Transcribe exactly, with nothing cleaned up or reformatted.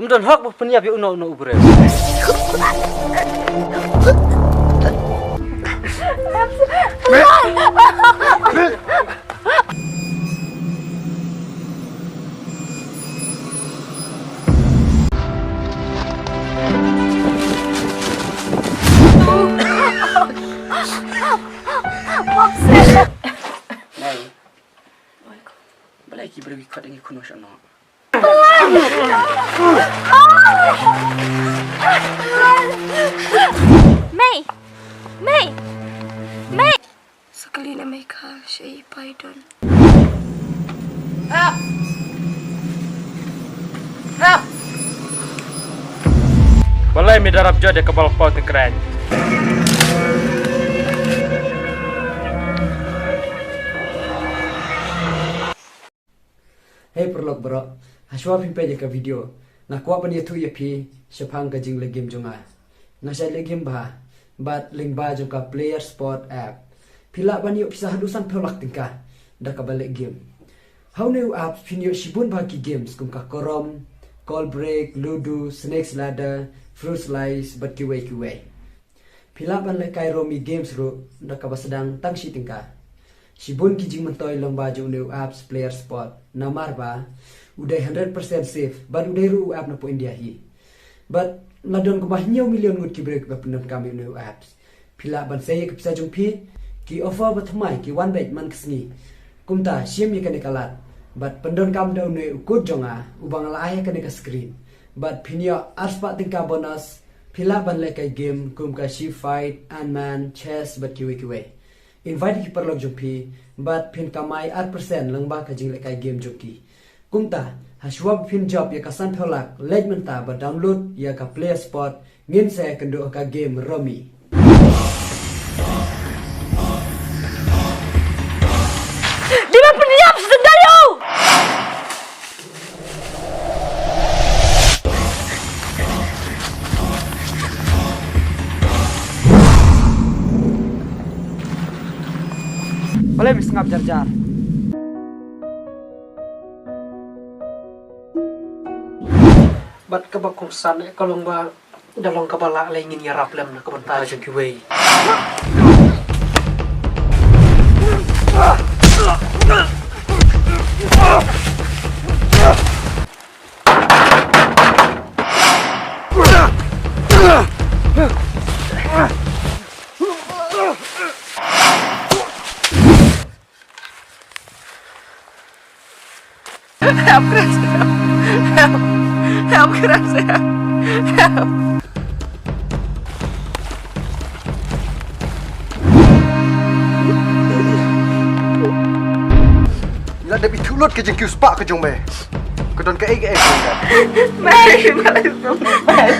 Ym don hok ba pynïap ïa uno uno u briew. Mei. Balei ki briew ki khot ïa ngi khun shano? Mei! Mei! Mei! Sakali na mei ka shei pai don. Balei mi darap jot ïa ka bal pau tengkreng? Hei paralok baroh, hashwa phi peit ïa ka video, nga kwah ban ïathuh ïa phi shaphang ka jingleh game jong nga. Nga shait leh game bha bad lyngba jong ka Player Spot app. Phi lah ban ïoh pisa haduh sanphew lak tyngka da kaba leh game. Ha une u app phin ïoh shibun bha ki games kum ka Carrom, Call Break, Ludo, Snakes Ladder, Fruit Slice bad kiwei kiwei. Phi lah ban lehkai Rummy Games ruh da kaba sdang tang shi tyngka. Shibun ki jingmyntoi lyngba jong une u apps Player Spot namar ba u dei hundred percent safe bad u dei ruh u app na pdeng India hi. Bad la don kumba hynñiew million ngut ki briew kiba pyndonkam ïa une u apps. Phi lah ban sei ïa ka pisa jong phi, ki offer ba thymmai ki wan beit man ka sngi. Kumta shim ïa kane ka lad bad pyndonkam da une u code jong nga uba nga la ai ha kane ka screen. Bad phin ïoh arspah tyngka bonus. Phi lah ban lehkai game kum ka Ship Fight, Ant Man, Chess bad kiwei kiwei. Invite ki paralok jong phi bad phin kamai ar percent lyngba ka jinglehkai game jong ki. Kumta, hashwa ba phin jop ïa ka sanphew lak, leit mynta bad download ïa ka Player Spot, ngin sa ïakynduh ha ka game Rummy. Dei ban pynïap sdang ïa u! Balei phi sngap jar jar? Bad kaba kongsan eh ka long ba da long kaba lah lei ngin ïarap lem na ka bynta jong kiwei. Help, Chris, help. Help. Help, Chris, help. Help. Nga la dep ithuh lut ka jingkiew spah ka jong me. Ka don kaei kaei. Mei, mei, mei.